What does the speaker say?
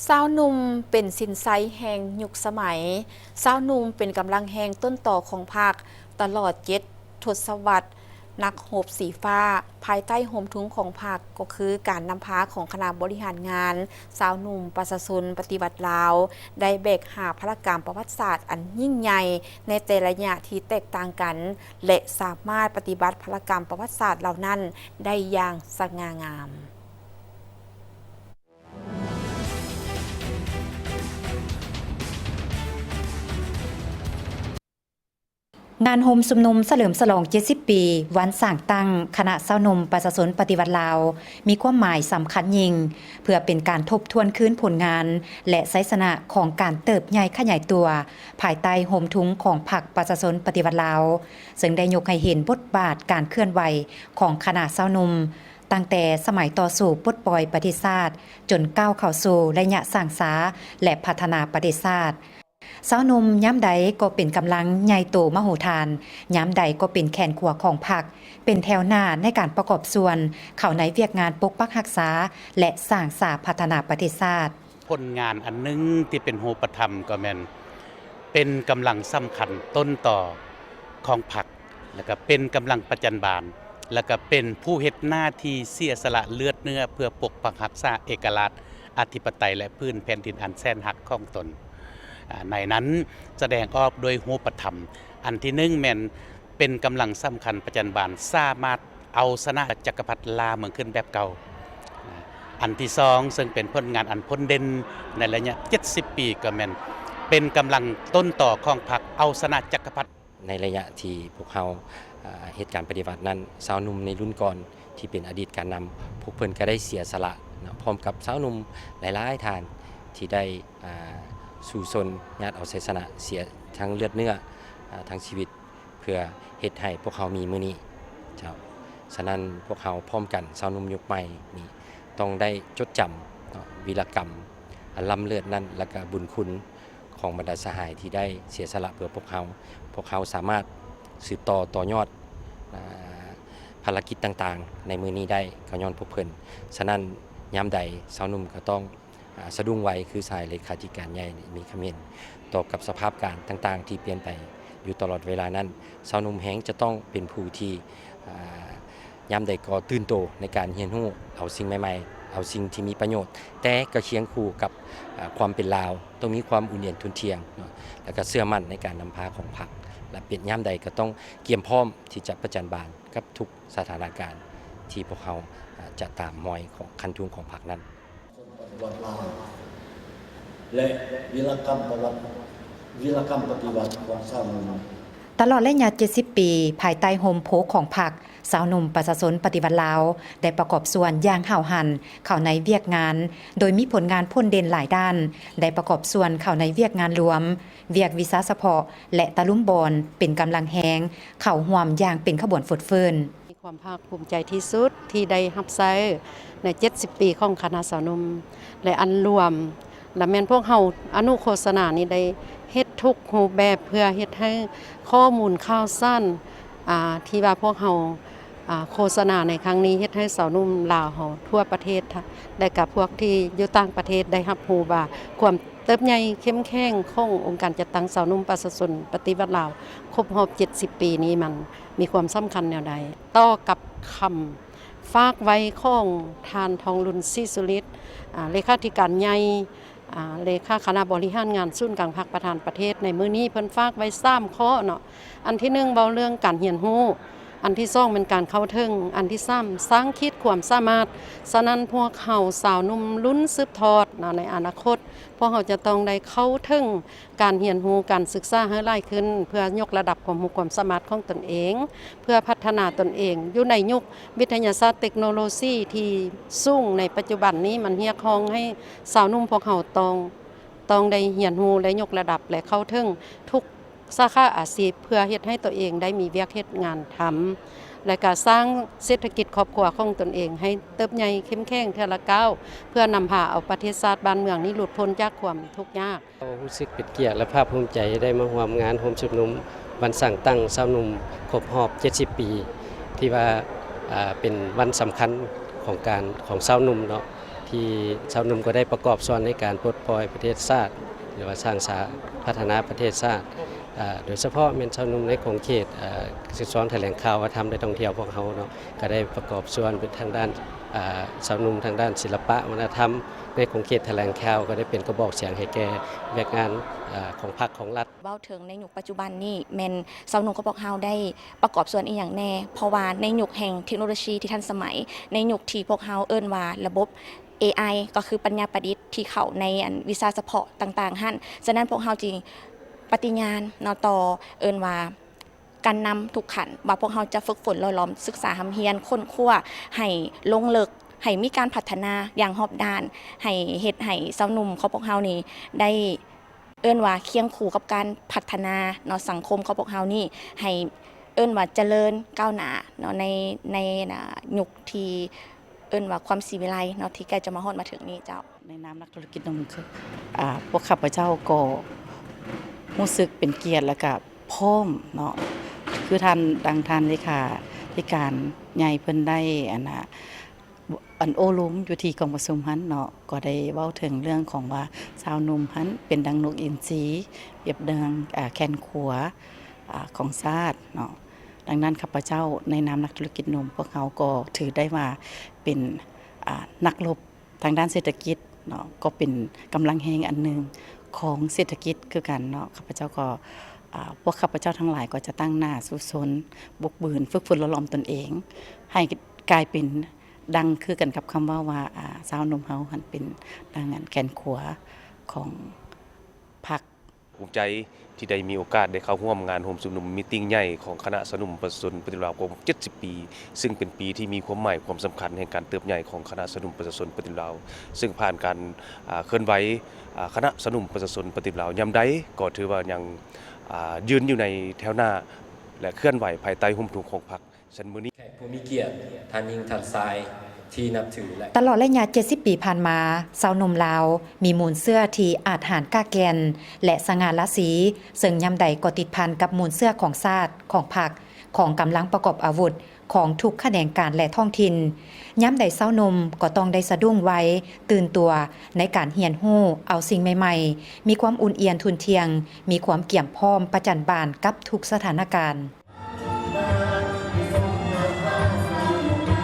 ຊາວໜຸ່ມເປັນສິນໄຊແຫ່ງຍຸກສະໄໝ, ຊາວໜຸ່ມເປັນກຳລັງແຮງຕົ້ນຕໍຂອງພັກ. ຕະຫຼອດເຈັດທົດສະວັດ, ນັກຮົບສີຟ້າພາຍໃຕ້ຮົ່ມທຸງຂອງພັກ ກໍຄືການນຳພາຂອງຄະນະບໍລິຫານງານຊາວໜຸ່ມປະຊາຊົນປະຕິວັດລາວ ໄດ້ແບກຫາບພາລະກຳປະຫວັດສາດອັນຍິ່ງໃຫຍ່ໃນແຕ່ລະໄລຍະທີ່ແຕກຕ່າງກັນ ແລະ ສາມາດປະຕິບັດພາລະກຳປະຫວັດສາດເຫຼົ່ານັ້ນໄດ້ຢ່າງສະຫງ່າງາມ. ງານໂຮມຊຸມນຸມສະເຫຼີມສະຫຼອງເຈັດສິບປີ ວັນສ້າງຕັ້ງຄະນະຊາວໜຸ່ມປະຊາຊົນປະຕິວັດລາວ ມີຄວາມໝາຍສຳຄັນຍິ່ງ ເພື່ອເປັນການທົບທວນຄືນຜົນງານ ແລະ ໄຊຊະນະຂອງການເຕີບໃຫຍ່ຂະຫຍາຍຕົວ ພາຍໃຕ້ຮົ່ມທຸງຂອງພັກປະຊາຊົນປະຕິວັດລາວ, ເຊິ່ງໄດ້ຍົກໃຫ້ເຫັນບົດບາດການເຄື່ອນໄຫວຂອງຄະນະຊາວໜຸ່ມ ຕັ້ງແຕ່ສະໄໝຕໍ່ສູ້ປົດປ່ອຍປະເທດຊາດ ຈົນກ້າວເຂົ້າສູ່ໄລຍະສ້າງສາ ແລະ ພັດທະນາປະເທດຊາດ. ຊາວໜຸ່ມຍາມໃດກໍເປັນກຳລັງໃຫຍ່ໂຕມະໂຫຖານ, ຍາມໃດກໍເປັນແຂນຂວາຂອງພັກ, ເປັນແຖວໜ້າໃນການປະກອບສ່ວນເຂົ້າໃນວຽກງານປົກປັກຮັກສາ ແລະ ສ້າງສາພັດທະນາປະເທດຊາດ. ຜົນງານອັນໜຶ່ງທີ່ເປັນຮູບປະທຳກໍແມ່ນເປັນກຳລັງສຳຄັນຕົ້ນຕໍຂອງພັກ ແລ້ວກໍເປັນກຳລັງປະຈັນບານ ແລ້ວກໍເປັນຜູ້ເຮັດໜ້າທີ່ເສຍສະຫຼະເລືອດເນື້ອເພື່ອປົກປັກຮັກສາເອກະລາດ ອະທິປະໄຕ ແລະ ພື້ນແຜ່ນດິນອັນແສນຮັກຂອງຕົນ. ອາ ໃນນັ້ນສະແດງອອກດ້ວຍຮູບປະທຳ. ອັນທີໜຶ່ງແມ່ນເປັນກຳລັງສຳຄັນປະຈັນບານ ສາມາດເອົາຊະນະຈັກກະພັດລ່າເມືອງຂຶ້ນແບບເກົ່າ. ອາ ອັນທີສອງ ເຊິ່ງເປັນຜົນງານອັນພົ້ນເດັ່ນໃນໄລຍະເຈັດສິບປີ ກໍແມ່ນເປັນກຳລັງຕົ້ນຕໍຂອງພັກ ເອົາຊະນະຈັກກະພັດ ໃນໄລຍະທີ່ພວກເຮົາ ເຮັດການປະຕິວັດນັ້ນ ຊາວໜຸ່ມໃນລຸ້ນກ່ອນທີ່ເປັນອະດີດການນຳ ພວກເພິ່ນກໍໄດ້ເສຍສະຫຼະເນາະ ພ້ອມກັບຊາວໜຸ່ມຫຼາຍໆທ່ານທີ່ໄດ້ ອ່າ ສູ້ຊົນຍາດເອົາໄຊຊະນະ ເສຍທັງເລືອດເນື້ອ ອ່າ ທັງຊີວິດ ເພື່ອເຮັດໃຫ້ພວກເຮົາມີມື້ນີ້ເຈົ້າ. ສະນັ້ນ ພວກເຮົາພ້ອມກັນ ຊາວໜຸ່ມຍຸກໃໝ່ນີ້ ຕ້ອງໄດ້ຈົດຈຳເນາະ ວີລະກຳອັນລ້ຳເລີດນັ້ນ ແລະ ກະບຸນຄຸນ ຂອງບັນດາສະຫາຍທີ່ໄດ້ເສຍສະຫຼະເພື່ອພວກເຮົາ. ພວກເຮົາສາມາດສືບຕໍ່ຕໍ່ຍອດ ອາ ພາລະກິດຕ່າງໆໃນມື້ນີ້ໄດ້ ກໍຍ້ອນພວກເພິ່ນ. ສະນັ້ນ ຍາມໃດຊາວໜຸ່ມກໍຕ້ອງ ອາ ສະດຸ້ງໄວ ຄືສາຍເລຂາທິການໃຫຍ່ມີຄຳເຫັນຕໍ່ກັບສະພາບການຕ່າງໆທີ່ປ່ຽນໄປຢູ່ຕະຫຼອດເວລານັ້ນ. ຊາວໜຸ່ມແຮງຈະຕ້ອງເປັນຜູ້ທີ່ ອາ ຍາມໃດກໍຕື່ນໂຕໃນການຮຽນຮູ້ ເອົາສິ່ງໃໝ່ໆ ເອົາສິ່ງທີ່ມີປະໂຫຍດ ແຕ່ກໍຄຽງຄູ່ກັບ ເອີ ຄວາມເປັນລາວ ຕ້ອງມີຄວາມອຸ່ນເຢັນທຸ່ນທ່ຽງເນາະ ແລ້ວກໍເຊື່ອໝັ້ນໃນການນຳພາຂອງພັກ ແລະ ເປັນຍາມໃດກໍຕ້ອງກຽມພ້ອມທີ່ຈະປະຈັນບານກັບທຸກສະຖານະການທີ່ພວກເຮົາ ເອີ ຈະຕາມຮອຍຂອງຄັນທຸງຂອງພັກນັ້ນ. ປະຕິວັດລາວ ແລະ ວິລະກຳປະຫວັດ ວິລະກຳປະຕິວັດຂອງຊາວໜຸ່ມ. ຕະຫຼອດໄລຍະເຈັດສິບປີ ພາຍໃຕ້ຮົ່ມໂພຂອງພັກ ຊາວໜຸ່ມປະຊາຊົນປະຕິວັດລາວ ໄດ້ປະກອບສ່ວນຢ່າງຫ້າວຫັນເຂົ້າໃນວຽກງານ ໂດຍມີຜົນງານພົ້ນເດັ່ນຫຼາຍດ້ານ, ໄດ້ປະກອບສ່ວນເຂົ້າໃນວຽກງານລວມ, ວຽກວິຊາສະເພາະ ແລະ ຕະລຸມບອນເປັນກຳລັງແຮງເຂົ້າຮ່ວມຢ່າງເປັນຂະບວນຟົດຟື້ນ. ມີຄວາມພາກພູມໃຈທີ່ສຸດທີ່ໄດ້ຮັບໃຊ້ໃນເຈັດສິບປີຂອງຄະນະຊາວໜຸ່ມ ແລະ ອັນລວມ ລະແມ່ນພວກເຮົາອະນຸໂຄສະນານີ້ໄດ້ເຮັດທຸກຮູບແບບເພື່ອເຮັດໃຫ້ຂໍ້ມູນຂ່າວສານ ອາ ທີ່ວ່າພວກເຮົາ ອາ ໂຄສະນາໃນຄັ້ງນີ້ ເຮັດໃຫ້ຊາວໜຸ່ມລາວເຮົາທົ່ວປະເທດ ແລະ ກະພວກທີ່ຢູ່ຕ່າງປະເທດໄດ້ຮັບຮູ້ວ່າ ຄວາມເຕີບໃຫຍ່ເຂັ້ມແຂງຂອງອົງການຈັດຕັ້ງຊາວໜຸ່ມປະຊາຊົນປະຕິວັດລາວ ຄົບຮອບເຈັດສິບປີນີ້ ມັນມີຄວາມສຳຄັນແນວໃດ. ຕໍ່ກັບຄຳຝາກໄວ້ຂອງທ່ານ ທອງລຸນ ສີສຸລິດ ອາ ເລຂາທິການໃຫຍ່ ອາ ເລຂາຄະນະບໍລິຫານງານສູນກາງພັກປະທານປະເທດ ໃນມື້ນີ້ເພິ່ນຝາກໄວ້ສາມຂໍ້ເນາະ. ອັນທີໜຶ່ງ ເວົ້າເລື່ອງການຮຽນຮູ້, ອັນທີສອງ ແມ່ນການເຂົ້າເຖິງ, ອັນທີສາມ ສ້າງຂີດຄວາມສາມາດ. ສະນັ້ນ ພວກເຮົາຊາວໜຸ່ມລຸ້ນສືບທອດເນາະ ໃນອະນາຄົດ ພວກເຮົາຈະຕ້ອງໄດ້ເຂົ້າເຖິງການຮຽນຮູ້, ການສຶກສາໃຫ້ຫຼາຍຂຶ້ນ ເພື່ອຍົກລະດັບຄວາມຮູ້ຄວາມສາມາດຂອງຕົນເອງ, ເພື່ອພັດທະນາຕົນເອງ. ຢູ່ໃນຍຸກວິທະຍາສາດເຕັກໂນໂລຊີທີ່ສູງໃນປັດຈຸບັນນີ້ ມັນຮຽກຮ້ອງໃຫ້ຊາວໜຸ່ມພວກເຮົາຕ້ອງ ຕ້ອງໄດ້ຮຽນຮູ້ ແລະ ຍົກລະດັບ ແລະ ເຂົ້າເຖິງທຸກສາຂາອາຊີບ ເພື່ອເຮັດໃຫ້ຕົວເອງໄດ້ມີວຽກເຮັດງານທຳ ແລະ ກະສ້າງເສດຖະກິດຄອບຄົວຂອງຕົນເອງໃຫ້ເຕີບໃຫຍ່ເຂັ້ມແຂງເທື່ອລະກ້າວ ເພື່ອນຳພາເອົາປະເທດຊາດບ້ານເມືອງນີ້ຫຼຸດພົ້ນຈາກຄວາມທຸກຍາກ. ເຮົາຮູ້ສຶກເປັນກຽດ ແລະ ພາກພູມໃຈໄດ້ມາຮ່ວມງານໂຮມຊຸມນຸມວັນສ້າງຕັ້ງຊາວໜຸ່ມຄົບຮອບເຈັດສິບປີ ທີ່ວ່າ ອາ ເປັນວັນສຳຄັນຂອງການ ຂອງຊາວໜຸ່ມເນາະ ທີ່ຊາວໜຸ່ມກໍໄດ້ປະກອບສ່ວນໃນການປົດປ່ອຍປະເທດຊາດ ຫຼືວ່າສ້າງສາພັດທະນາປະເທດຊາດ ອາ ໂດຍສະເພາະແມ່ນຊາວໜຸ່ມໃນຂົງເຂດ ອາ ສິບສອງຖະແຫຼງຂ່າວ ວັດທະນະທຳ ແລະ ທ່ອງທ່ຽວພວກເຮົາເນາະ ກໍໄດ້ປະກອບສ່ວນເປັນທາງດ້ານ ອາ ຊາວໜຸ່ມທາງດ້ານສິລະປະວັດທະນະທຳ ໃນຂົງເຂດຖະແຫຼງຂ່າວ ກໍໄດ້ເປັນກະບອກສຽງໃຫ້ແກ່ວຽກງານ ອາ ຂອງພັກຂອງລັດ. ເວົ້າເຖິງໃນຍຸກປັດຈຸບັນນີ້ ແມ່ນຊາວໜຸ່ມຂອງພວກເຮົາໄດ້ປະກອບສ່ວນອີ່ຫຍັງແດ່? ເພາະວ່າໃນຍຸກແຫ່ງເທັກໂນໂລຊີທີ່ທັນສະໄໝ, ໃນຍຸກທີ່ພວກເຮົາເອີ້ນວ່າລະບົບເອໄອ ກໍຄືປັນຍາປະດິດທີ່ເຂົ້າໃນອັນວິຊາສະເພາະຕ່າງໆຫັ້ນ, ສະນັ້ນພວກເຮົາຈຶ່ງປະຕິຍານເນາະ ຕໍ່ເອີ້ນວ່າການນຳທຸກຂັ້ນ ວ່າພວກເຮົາຈະຝຶກຝົນຫຼໍ່ຫຼອມ, ສຶກສາຮ່ຳຮຽນ, ຄົ້ນຄວ້າໃຫ້ລົງເລິກ, ໃຫ້ມີການພັດທະນາຢ່າງຮອບດ້ານ, ໃຫ້ເຮັດໃຫ້ຊາວໜຸ່ມຂອງພວກເຮົານີ້ໄດ້ ເອີ້ນວ່າຄຽງຄູ່ກັບການພັດທະນາເນາະ ສັງຄົມຂອງພວກເຮົານີ້ ໃຫ້ເອີ້ນວ່າຈະເລີນກ້າວໜ້າເນາະ ໃນ ໃນ ໃນຍຸກທີ່ເອີ້ນວ່າຄວາມສີວິໄລເນາະ ທີ່ໃກ້ຈະມາຮອດມາເຖິງນີ້ເຈົ້າ. ໃນນາມນັກທຸລະກິດໜຸ່ມ ຄື ອາ ພວກຂ້າພະເຈົ້າກໍຮູ້ສຶກເປັນກຽດ ແລະກະພ້ອມເນາະ ຄືທ່ານ ດັ່ງທ່ານເລຂາທິການໃຫຍ່ເພິ່ນໄດ້ ອັນນ່າ ອັນໂອ້ລົມຢູ່ທີ່ກອງປະຊຸມຫັ້ນເນາະ ກໍໄດ້ເວົ້າເຖິງເລື່ອງຂອງວ່າຊາວໜຸ່ມຫັ້ນເປັນດັ່ງນົກອິນຊີ ປຽບດັ່ງ ອາ ແຂນຂວາ ອາ ຂອງຊາດເນາະ. ດັ່ງນັ້ນ ຂ້າພະເຈົ້າໃນນາມນັກທຸລະກິດໜຸ່ມ ພວກເຮົາກໍຖືໄດ້ວ່າເປັນ ອາ ນັກລົບທາງດ້ານເສດຖະກິດເນາະ ກໍເປັນກຳລັງແຮງອັນໜຶ່ງຂອງເສດຖະກິດຄືກັນເນາະ. ຂ້າພະເຈົ້າກໍ ອາ ພວກຂ້າພະເຈົ້າທັງຫຼາຍກໍຈະຕັ້ງໜ້າສູ້ຊົນ ບຸກບືນ ຝຶກຝົນຫຼໍ່ຫຼອມຕົນເອງ ໃຫ້ກາຍເປັນ ດັ່ງຄືກັນກັບຄຳເວົ້າວ່າ ອາ ຊາວໜຸ່ມເຮົາຫັ້ນເປັນດັ່ງອັນແຂນຂວາຂອງພັກ. ພູມໃຈທີ່ໄດ້ມີໂອກາດໄດ້ເຂົ້າຮ່ວມງານໂຮມຊຸມນຸມມີດຕິງໃຫຍ່ຂອງຄະນະຊາວໜຸ່ມປະຊາຊົນປະຕິວັດລາວຄົບຮອບເຈັດສິບປີ, ຊຶ່ງເປັນປີທີ່ມີຄວາມໝາຍຄວາມສຳຄັນແຫ່ງການເຕີບໃຫຍ່ຂອງຄະນະຊາວໜຸ່ມປະຊາຊົນປະຕິວັດລາວ, ຊຶ່ງຜ່ານການ ອາ ເຄື່ອນໄຫວ ອາ ຄະນະຊາວໜຸ່ມປະຊາຊົນປະຕິວັດລາວຍາມໃດ ກໍຖືວ່າຍັງ ອາ ຢືນຢູ່ໃນແຖວໜ້າ ແລະ ເຄື່ອນໄຫວພາຍໃຕ້ຮົ່ມທຸງຂອງພັກ. ຊັ້ນມື້ນີ້ ແຂກຜູ້ມີກຽດ ທ່ານຍິງ ທ່ານຊາຍ ທີ່ນັບຖື ແລະ ຕະຫຼອດໄລຍະເຈັດສິບປີຜ່ານມາ, ຊາວໜຸ່ມລາວມີມູນເຊື້ອທີ່ອາດຫານກ້າແກ່ນ ແລະ ສະຫງ່າລາສີ, ເຊິ່ງຍາມໃດກໍຕິດພັນກັບມູນເຊື້ອຂອງຊາດ, ຂອງພັກ, ຂອງກຳລັງປະກອບອາວຸດ, ຂອງທຸກຂະແໜງການ ແລະ ທ້ອງຖິ່ນ. ຍາມໃດຊາວໜຸ່ມກໍຕ້ອງໄດ້ສະດຸ້ງໄວ, ຕື່ນຕົວໃນການຮຽນຮູ້ເອົາສິ່ງໃໝ່ໆ, ມີຄວາມອຸ່ນອຽນທຸ່ນທ່ຽງ, ມີຄວາມກຽມພ້ອມປະຈັນບານກັບທຸກສະຖານະການ.